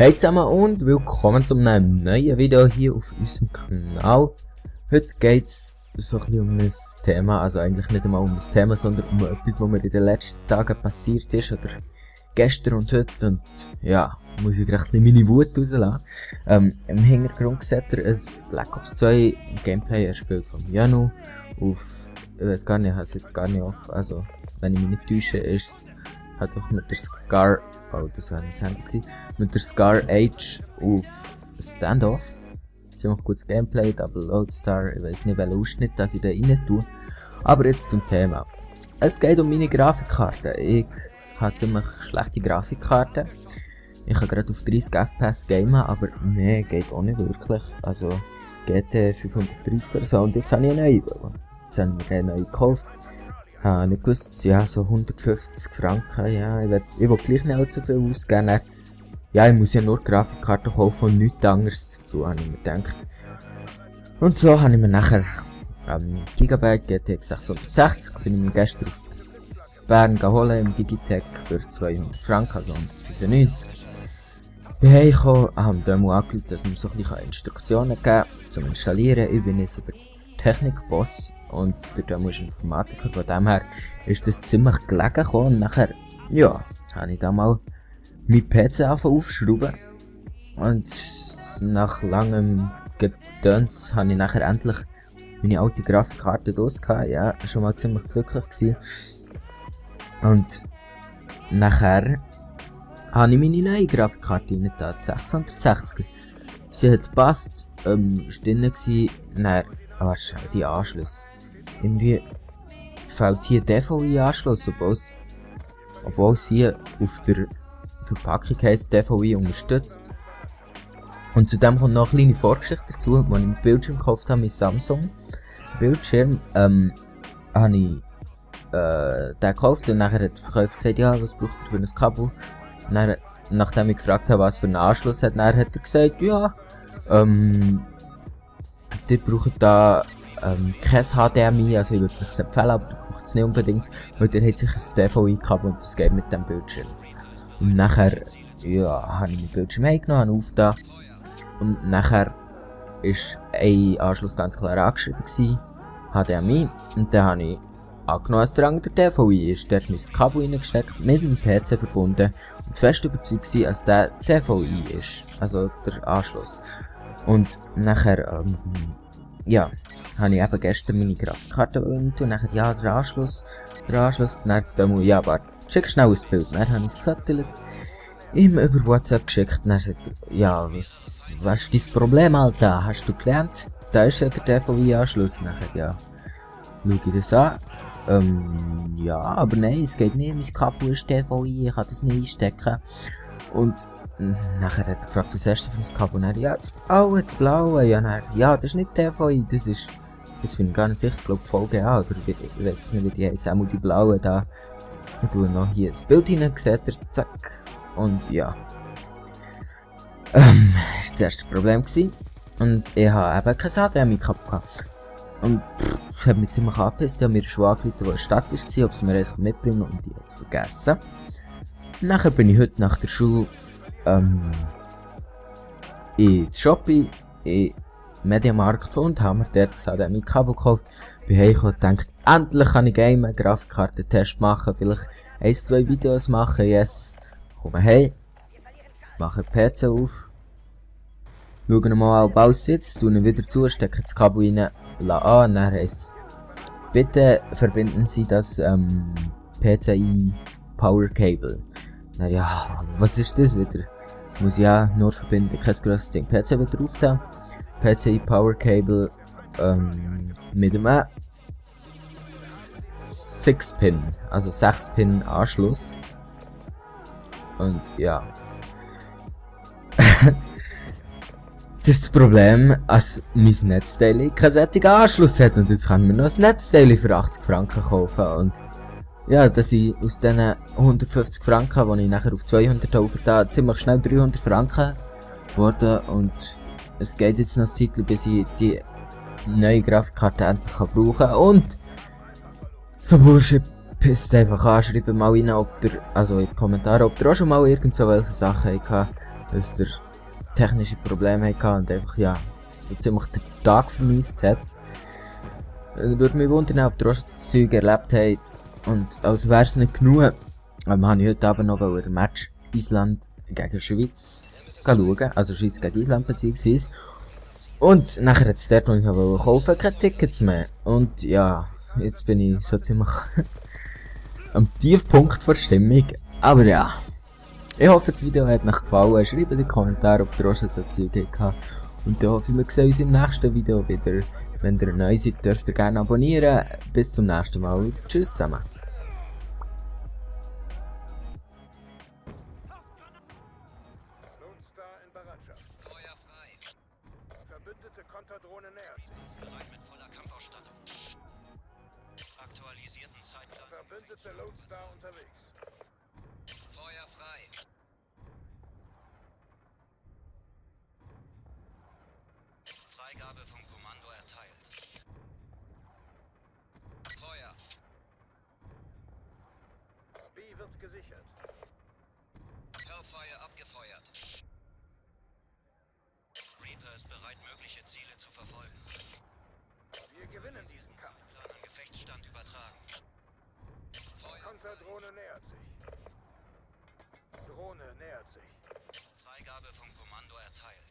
Hey zusammen und willkommen zu einem neuen Video hier auf unserem Kanal. Heute geht es so ein bisschen um ein Thema, also eigentlich nicht einmal um ein Thema, sondern um etwas, was mir in den letzten Tagen passiert ist, oder gestern und heute, und ja, muss ich gleich meine Wut rauslassen. Im Hintergrund seht ihr ein Black Ops 2 Gameplay, erspielt von Janu auf, ich weiß gar nicht, ich habe es jetzt gar nicht auf, also wenn ich mich nicht täusche, ist es halt auch mit der Scar, oh das war mein Handy gewesen, mit der Scar Age auf Standoff. Ziemlich gutes Gameplay, Double Lodestar, ich weiß nicht welchen Ausschnitt dass ich da rein tue. Aber jetzt zum Thema. Es geht um meine Grafikkarte. Ich habe ziemlich schlechte Grafikkarte. Ich kann gerade auf 30 FPS gamen, aber mehr geht auch nicht wirklich. Also GT 530 oder so, und jetzt habe ich eine neue. Jetzt habe ich mir eine neue gekauft. Ich habe nicht gewusst, ja, so 150 Franken, ja, ich will gleich nicht allzu viel ausgeben. Ja, ich muss ja nur Grafikkarte kaufen und nichts anderes dazu, habe ich mir gedacht. Und so habe ich mir nachher Gigabyte GTX 660, bin ich mir gestern auf Bern geholt im Digitec für 200 Franken, also 195. Bin heimgekommen, habe dem Demo angerufen, dass mir so ein bisschen Instruktionen geben zum Installieren. Ich bin nicht so der Technikboss und der Demo ist Informatiker, von dem her ist das ziemlich gelegen gekommen. Und nachher, ja, habe ich da mal mein PC aufschrauben, und nach langem Gedöns habe ich nachher endlich meine alte Grafikkarte gehabt. Ja, schon mal ziemlich glücklich gewesen. Und nachher habe ich meine neue Grafikkarte rein da, die 660er. Sie hat gepasst, ist drin gewesen, dann, die Anschlüsse. Irgendwie fehlt hier der DVI-Anschluss, obwohl sie hier auf der Verpackung heisst DVI unterstützt. Und zudem kommt noch eine kleine Vorgeschichte dazu, als ich einen Bildschirm gekauft habe mit Samsung Bildschirm, habe ich den gekauft, und nachher hat der Verkäufer gesagt, ja, was braucht ihr für ein Kabel? Und dann, nachdem ich gefragt habe, was für einen Anschluss hat, dann hat er gesagt, ja, ihr braucht da kein HDMI, also ich würde euch das empfehlen, aber ihr braucht es nicht unbedingt, weil ihr habt sicher ein DVI-Kabel und das geht mit dem Bildschirm. Und nachher, ja, habe ich meinen Bildschirm heimgenommen, aufgetan, und nachher ist ein Anschluss ganz klar angeschrieben gewesen, HDMI, und dann habe ich angenommen, dass der andere der DVI ist. Dort habe ich das Kabel reingesteckt, mit dem PC verbunden und fest überzeugt gewesen, dass der DVI ist, also der Anschluss. Und nachher, ja, habe ich eben gestern meine Grafikkarte und nachher, ja, der Anschluss, dann, ja, warte, schick schnell ein Bild. Dann habe ich es gefotografiert, ihm über WhatsApp geschickt, und dann sagt er, ja, was ist dein Problem, Alter? Hast du gelernt? Da ist ja der DVI-Anschluss. Nachher, ja, schau ich das an. Ja, aber nein, es geht nicht, mein Kabel ist DVI, ich kann das nicht einstecken. Und nachher hat er gefragt, was hast du für ein Kabel? Und dann, ja, das blaue. Ja, dann, ja, das ist nicht DVI, das ist, jetzt bin ich gar nicht sicher, ich glaube VGA, oder ich weiß nicht, wie die heißen, auch die blauen da. Und du noch hier das Bild hinein, seht ihr, zack. Und ja, ist das erste Problem gewesen. Und ich habe eben kein HDMI-Kabel gehabt. Und ich habe mich ziemlich angepisst, ich habe mir schon angerufen, die statisch war, ob sie mir einfach mitbringen, und die hat es vergessen. Nachher bin ich heute nach der Schule in Shopping, in Mediamarkt, und habe mir dort das HDMI-Kabel gekauft. Bin heimgekommen und gedacht, endlich kann ich gamen, Grafikkartentest machen, vielleicht 1-2 Videos machen, yes. Komme heim, mache den PC auf, schaue mal, ob alles sitzt, tue ihn wieder zu, stecke das Kabel rein, lasse an, und dann heisst es, bitte verbinden Sie das PCI Power Cable. Dann, ja, was ist das wieder? Muss ich ja nur verbinden, kein grosses Ding. PC wieder aufnehmen, PCI Power Cable mit einem 6-Pin, also 6-Pin Anschluss. Und ja. Das ist das Problem, dass mein Netzteil keinen solchen Anschluss hat, und jetzt kann man noch ein Netzteil für 80 Franken kaufen. Und ja, dass ich aus diesen 150 Franken, die ich nachher auf 200 aufgetan habe, ziemlich schnell 300 Franken geworden, und es geht jetzt noch ein Zeit, bis ich die neue Grafikkarte endlich brauchen kann. Und so Bullshit pisst einfach an, schreibt mal rein, ob ihr, also in die Kommentare, ob ihr auch schon mal irgend so welche Sachen habt, dass er technische Probleme hatte und einfach, ja, so ziemlich den Tag vermisst hat. Würde mich wundern, ob ihr auch das Zeug erlebt habt. Und als wäre es nicht genug, habe ich heute Abend noch ein Match Island gegen Schweiz schauen. Also Schweiz gegen Island beziehungsweise. Und nachher hat es dort noch nicht kaufen, keine Tickets mehr. Und ja, jetzt bin ich so ziemlich am Tiefpunkt der Stimmung. Aber ja, ich hoffe, das Video hat euch gefallen. Schreibt in die Kommentare, ob ihr auch schon so Zeug habt. Und dann hoffe ich, wir sehen uns im nächsten Video wieder. Wenn ihr neu seid, dürft ihr gerne abonnieren. Bis zum nächsten Mal. Tschüss zusammen. Lodestar in Bereitschaft. Feuer frei. Verbündete Konterdrohne nähert sich. Bereit mit voller Kampfausstattung. Aktualisierten Zeitplan. Verbündete Lodestar unterwegs. Feuer frei. Freigabe vom Kommando erteilt. Feuer. B wird gesichert. Hellfire abgefeuert. Reaper ist bereit, mögliche Ziele zu verfolgen. Wir gewinnen diesen Kampf. Plan an Gefechtsstand übertragen. Feuer. Konterdrohne nähert sich. Drohne nähert sich. Freigabe vom Kommando erteilt.